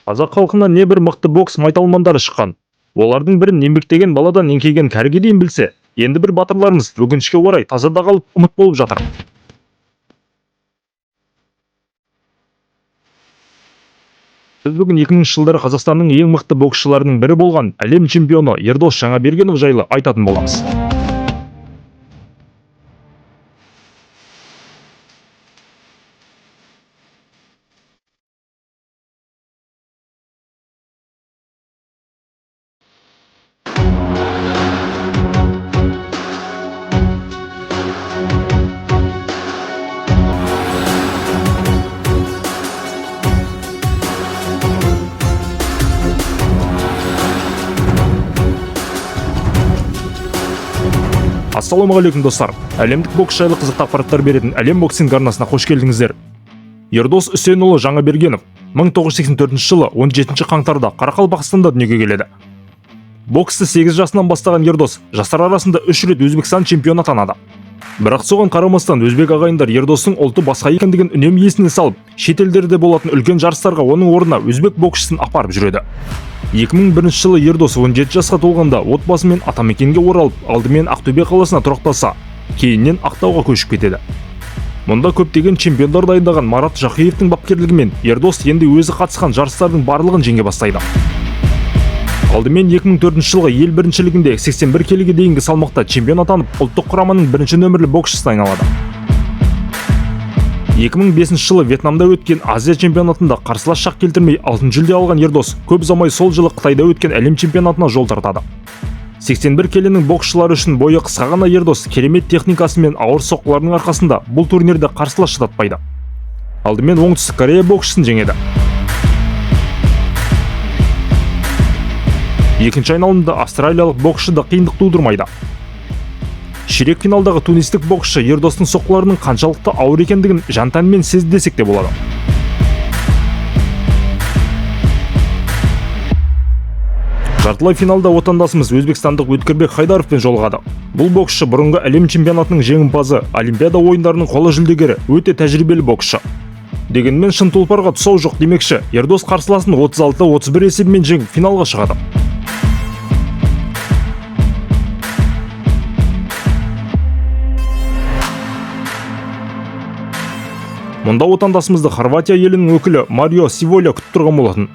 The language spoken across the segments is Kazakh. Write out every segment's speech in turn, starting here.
Қазақ халқынан небір мықты бокс майталмандары шыққан. Олардың бірін еңбектеген баладан еңкейген кәріге дейін білсе, енді бір батырларымыз өкінішке орай тасада қалып, ұмыт болып жатыр. Біз бүгін 2000 жылдары Қазақстанның ең мықты боксшыларының бірі болған әлем чемпионы Ердос Жаңабергенов жайлы айтатын боламыз. Ассалаумағалейкум, достар! Әлемдік бокс жайлы қызықты ақпараттар беретін Әлем Боксинг арнасына қош келдіңіздер. Ердос Үсенұлы Жаңабергенов 1984 жылы 17 қаңтарда Қарақалпақстанда дүниеге келеді. Боксты 8 жасынан бастаған Ердос жастар арасында 3 рет Өзбекстан чемпионы атанады. Бірақ соған қарамастан өзбек ағайындар Ердостың ұлты басқа екендігін үнемі есіне салып, шетелдерде болатын үлкен жарыстарға оның орнына өзбек боксшысын апарып жүреді. 2001 жылы Ердос 17 жасқа толғанда отбасымен атамекенге оралып, алдымен Ақтөбе қаласына тұрақтаса, кейіннен Ақтауға көшіп кетеді. Мұнда көптеген чемпиондар дайындаған Марат Жақиевтің бапкерлігімен Ердос енді өзі қатысқан жарыстардың барлығын жеңе бастайды. Алдымен 2004 жылғы ел біріншілігінде 81 келіге дейінгі салмақта чемпион атанып, ұлттық құраманың бірінші нөмірлі боксшысына айналады. 2005 жылы Вьетнамда өткен Азия чемпионатында қарсылас шақ келтірмей алтын жүлде алған Ердос көп ұзамай сол жылы Қытайда өткен әлем чемпионатына жол тартады. 81 келінің боксшылары үшін бойы қысқа ғана Ердос керемет техникасы мен ауыр соққыларының арқасында бұл турнирде қарсылас шыдатпайды. Алдымен Оңтүстік Корея боксшысын жеңеді. Екінші айналымда австралиялық боксшы да қиындық тудырмайды. Ширек финалдағы тунистік боксшы Ердостың соққыларының қаншалықты ауыр екендігін жан тәнімен сезді десек те болады. Жартылай финалда отандасымыз өзбекстандық Өткірбек Хайдаровпен жолығады. Бұл боксшы бұрынғы әлем чемпионатының жеңімпазы, Олимпиада ойындарының қола жүлдегері, өте тәжірибелі боксшы. Дегенмен шын тұлпарға тұсау жоқ демекші, Ердос қарсыласын 36-31 есебімен жеңіп финалға шығады. Мұнда отандасымызды Хорватия елінің өкілі Марио Сиволя күтіп тұрған болатын.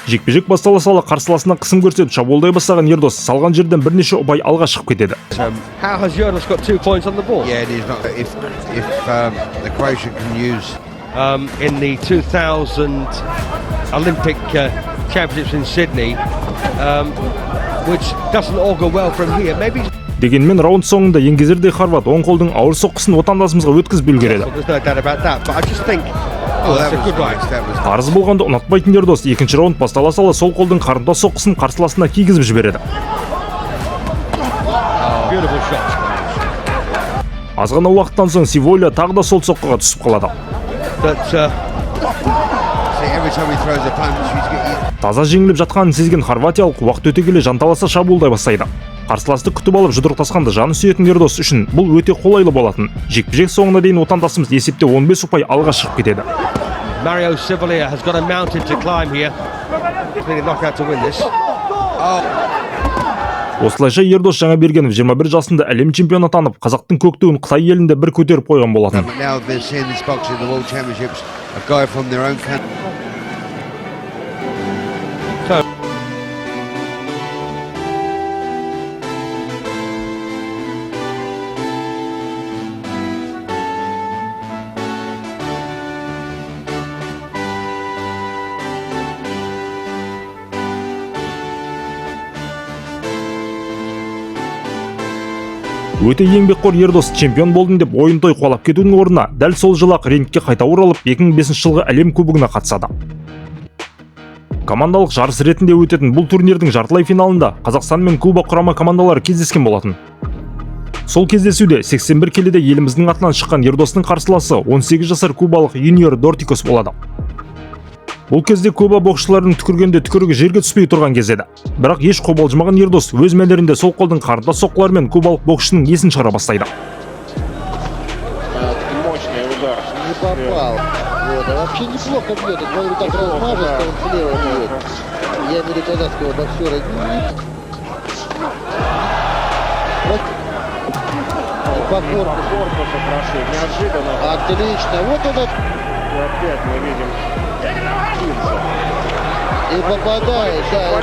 Жекпе-жек бастала сала қарсыласына қысым көрсетіп шабуылдай бастаған Ердос салған жерден бірнеше ұпай алға шығып кетеді. How has Yerdos got 2 points on the board? Yeah, and he's not. If the Croatian can use In the 2000 Olympic Championships in Sydney, which doesn't augur well from here. Maybe Дегенмен раунд соңында еңгезердей хорват оң қолдың ауыр соққысын отандасымызға өткізіп үлгереді. Well, there's no doubt about that. But I just think, Oh, oh, that that's a was good right. nice. That was Қарыз болғанды ұнатпайтын Ердос екінші раунд бастала сала сол қолдың қарымта соққысын қарсыласына кигізіп жібереді. Beautiful shot. Аз ғана уақыттан соң Сиволя тағы да сол соққыға түсіп қалады. But See, every time he throws a punch, he's getting. Таза жеңіліп жатқанын сезген хорватиялық уақыт өте келе жанталаса шабуылдай бастайды. Қарсыласты күтіп алып жұдырықтасқанды жаны сүйетін Ердос үшін бұл өте қолайлы болатын. Жекпе-жек соңына дейін отандасымыз есепте 15 ұпай алға шығып кетеді. Mario Civolia has got a mountain to climb here. He's need a knockout to win this. Осылайша Ердос Жаңабергенов 21 жасында әлем чемпионы атанып, қазақтың көк туын Қытай елінде бір көтеріп қойған болатын. But now they're seeing this boxer in the World Championships, a guy from their own country. So Өте еңбекқор Ердос чемпион болдым деп ойын той қуалап кетудің орнына дәл сол жылы ақ рингке қайта оралып, 2005 жылғы әлем кубогына қатысады. Командалық жарыс ретінде өтетін бұл турнирдің жартылай финалында Қазақстан мен Куба құрама командалары кездескен болатын. Сол кездесуде 81 келіде еліміздің атынан шыққан Ердостың қарсыласы 18 жасар кубалық Юниор Дортикос болады. Бұл кезде Куба боксшыларының түкіргенде түкірігі жерге түспей тұрған кез еді. Бірақ еш қобалжымаған Ердос өз мәнерінде сол қолдың қарымта соққыларымен кубалық боксшының есін шығара бастайды. Мощный удар. Не попал. Вот. Да, вообще неплохо бьет. Это, смотри, так размажисто он слева бьет. Я имею в виду казахского боксера. По корпусу. Корпусу прошли. Неожиданно. Отлично. Вот он И опять мы видим Кинса. и попадает. Да.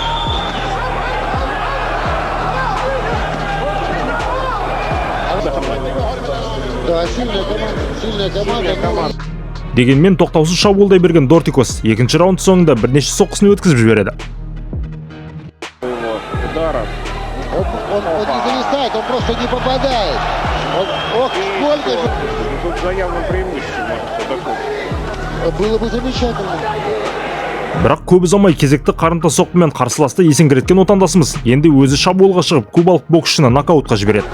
Да, сильная команда. Сильная команда. Сильная команда. Дегенмен тоқтаусыз шабуылдай берген Дортикос екінші раунд соңында бірнеше соққысын өткізіп жібереді. Его ударов. Он не зависает, он просто не попадает. Он, ох, сколько же. Ну, тут за явным преимуществом может все закончиться. Было бы замечательно. Бірақ көп ұзамай кезекті қарымта соққымен қарсыласты есеңгіреткен отандасымыз енді өзі шабуылға шығып, кубалық боксшыны нокаутқа жібереді.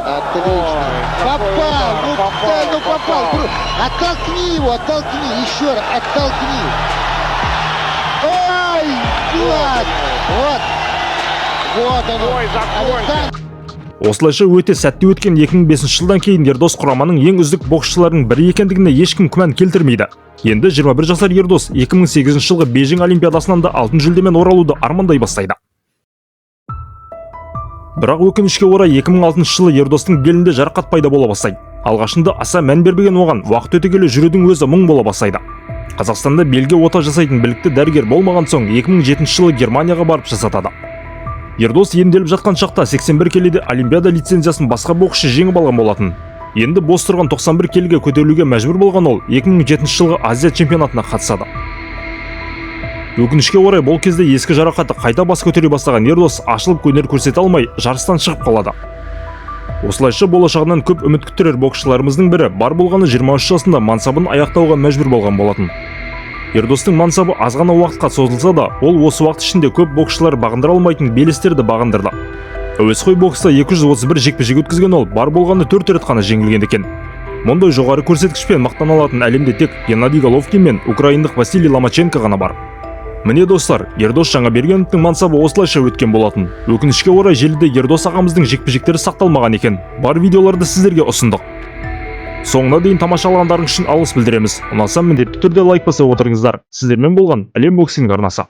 Отлично. Попал! Ну, попал, да, ну попал. Попал. Оттолкни его, оттолкни. Еще раз, оттолкни. Ой, класс! Вот. Вот он. Ой, закончил. Александр Осылайша өте сәтті өткен 2005 жылдан кейін Ердос құраманың ең үздік боксшыларының бірі екендігіне ешкім күмән келтірмейді. Енді 21 жасар Ердос 2008 жылғы Бейжің олимпиадасынан да алтын жүлдемен оралуды армандай бастайды. Бірақ өкінішке орай, 2006 жылы Ердостың белінде жарақат пайда бола бастайды. Алғашында аса мән бермеген оған уақыт өте келе жүрудің өзі мұң бола бастайды. Қазақстанда белге ота жасайтын білікті дәрігер болмаған соң, 2007 жылы Германияға барып жасатады. Ердос емделіп жатқан шақта 81 келіде олимпиада лицензиясын басқа боксшы жеңіп алған болатын. Енді бос тұрған 91 келіге көтерілуге мәжбүр болған ол 2007 жылғы Азия чемпионатына қатысады. Өкінішке орай, бұл кезде ескі жарақаты қайта бас көтере бастаған Ердос ашылып өнер көрсете алмай, жарыстан шығып қалады. Осылайша болашағынан көп үміт күттірер боксшыларымыздың бірі бар болғаны 23 жасында мансабын аяқтауға мәжбүр болған болатын. Ердостың мансабы аз ғана уақытқа созылса да, ол осы уақыт ішінде көп боксшылар бағындыра алмайтын белестерді бағындырды. Әуесқой бокста 231 жекпе-жек өткізген ол бар болғаны 4 рет қана жеңілген екен. Мұндай жоғары көрсеткішпен мақтана алатын әлемде тек Геннадий Головкин мен украиндық Василий Ломаченко ғана бар. Міне, достар, Ердос Жаңабергеновтың мансабы осылайша өткен болатын. Өкінішке орай, желіде Ердос ағамыздың жекпе-жектері сақталмаған екен. Бар видеоларды сіздерге ұсындық. Соңына дейін тамашалағандарыңыз үшін алғыс білдіреміз. Ұнаса, міндетті түрде лайк басып отырыңыздар. Сіздермен болған Әлем Боксинг арнасы.